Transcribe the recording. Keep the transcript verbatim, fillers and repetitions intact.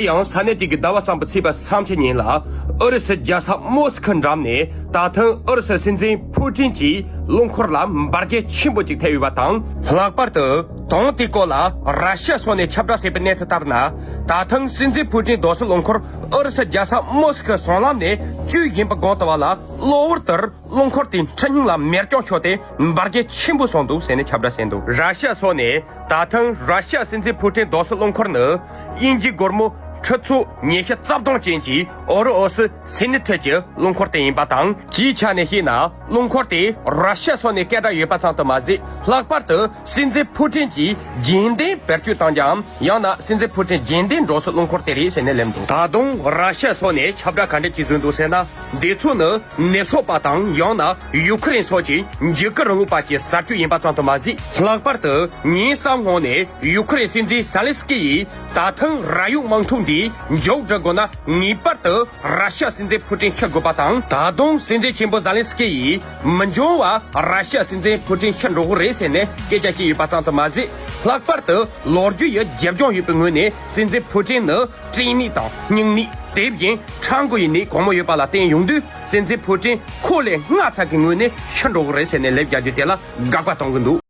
ཡང་ས་གནས་དེ་གི་ཟླ་བ་གསུམ་པའི་ཚེས་པ་སུམ་ཅུ་ཉིན་ལ་ཨུ་རུ་སུའི་རྒྱལ་ས་མོ་སི་ཁོའི་འགྲམ་ནས་ད་ཐེངས་ཨུ་རུ་སུའི་སྲིད་འཛིན་ཕུའུ་ཀྲིན་གྱི་རླངས་འཁོར་ལ་འབར་གས་ཆེན་པོ་ཅིག་ཐེབས་ཡོད་པ་དང་། ལྷག་པར་དུ་དོན་དེའི་སྐོར་ལ་ར་ཤི་ཡ་སོགས་ནས་ཁྱབ་བསྒྲགས་བྱས་པའི་གནས་ཚུལ་ལྟར་ན། ད་ཐེངས་སྲིད་འཛིན་ཕུའུ་ཀྲིན་རྡོ་སོལ་རླངས་འཁོར་ཨུ་རུ་སུའི་རྒྱལ་ས་མོ་སི་ཁོའི་སྲང་ལམ་ནས་བསྐྱོད་བཞིན་པའི་སྒང་དུ་བ་ལ་གློ་བུར་དུ་རླངས་འཁོར་དེའི་འཕྲུལ་སྙིང་ལ་མེ་སྐྱོན་ཤོར་ཏེ་འབར་གས་ཆེན་པོ་སོང་འདུག་ཟེར་ནས་ཁྱབ་བསྒྲགས་བྱས་འདུག་ར་ཤི་ཡ་སོགས་ནས་ད་ཐེངས་ར་ཤི་ཡ་སྲིད་འཛིན་ཕུའུ་ཀྲིན་རྡོ་སོལ་རླངས་འཁོར་ནི་དབྱིན་ཇིའི་སྒོར་མོ་ཁྲི་ཚོ་ཉི་ཤུ་རྩ་བདུན་ཅན་གྱི་ཨུ་རུ་ཨུ་སི་སི་ནི་ཁྲི་གི་རླངས་འཁོར་དེ་ཡིན་པ་དང་། སྤྱིའི་ཆ་ནས་བཤད་ན་རླངས་འཁོར་དེ་ར་ཤི་ཡ་སོགས་ནས་སྐད་གྲགས་ཡོད་པ་ཙམ་དུ་མ་ཟད། ལྷག་པར་དུ་སྲིད་འཛིན་ཕུའུ་ཀྲིན་གྱི་རྒྱུན་ལྡན་བེད་སྤྱོད་གཏོང་རྒྱུའམ། ཡང་ན་སྲིད་འཛིན་ཕུའུ་ཀྲིན་རྒྱུན་ལྡན་འགྲོ་སའི་རླངས་འཁོར་དེ་རེད་ཟེར་ནས་གླེང་འདུག་ད་དུང་ར་ཤི་ཡ་སོགས་ནས་ཁྱབ་བསྒྲགས་ག་འདྲ་ཅིག་བཟོས་འདུག་ཟེར་ན། འདི་ཚོ་ནི་ནུབ་ཕྱོགས་པ་དང་ཡང་ན་ཡུ་ཁུ་རེན་སོགས་ཀྱི་འཇིགས་སྐུལ་རིང་ལུགས་པ་གྱི་ཟ་སྤྱོད་ཡིན་པ་ཙམ་དུ་མ་ཟད། ལྷག་པར་དུ་ཉིན་གསུམ་སྔོན་ནས་ཡུ་ཁུ་རེན་སྲིད་འཛིན་ཟེ་ལན་སི་ཀི་ཡིས་ད་ཐེངས་ར་ཡུག་དམག་འཁྲུག་འདི་མཇུག་སྒྲིལ་དགོས་ན་ངེས་པར་དུ་ར་ཤི་ཡ་སྲིད་འཛིན་ཕུའུ་ཀྲིན་ཤི་དགོས་པ་དང་། ད་དུང་སྲིད་འཛིན་ཆེན་པོ་ཟེ་ལན་སི་ཀི་ཡིས་མི་འབྱུང་བར་ར་ཤི་ཡ་སྲིད་འཛིན་ཕུའུ་ཀྲིན་ཤི་འགྲོ་གི་རེད་ཟེར་ནས་སྐད་ཆ་བཤད་ཡོད་པ་ཙམ་དུ་མ་ཟད། ལྷག་པར་དུ་ལོ་རྒྱུས་ཡི་རྒྱབ་ལྗོངས་ཡོད་པའི་ངོས་ནས་སྲིད་འཛིན་ཕུའུ་ཀྲིན་ནི་སྐྲན་ནད་དང་སྙིང་ནད། དེ་བཞིན་ཕྲན་བུ་ཡི་ནད་གང་མང་ཡོད་པ་ལ་བརྟེན་ཡོང་དུས། སྲིད་འཛིན་ཕུའུ་ཀྲིན་ཁོ་ལས་སྔ་ཚར་གྱི་ངོས་ནས་ཤི་འགྲོ་གི་རེད་ཟེར་ནས་ལབ་རྒྱག་རྒྱུ་དེ་ལ་དགག་པ་གཏོང་གི་འདུག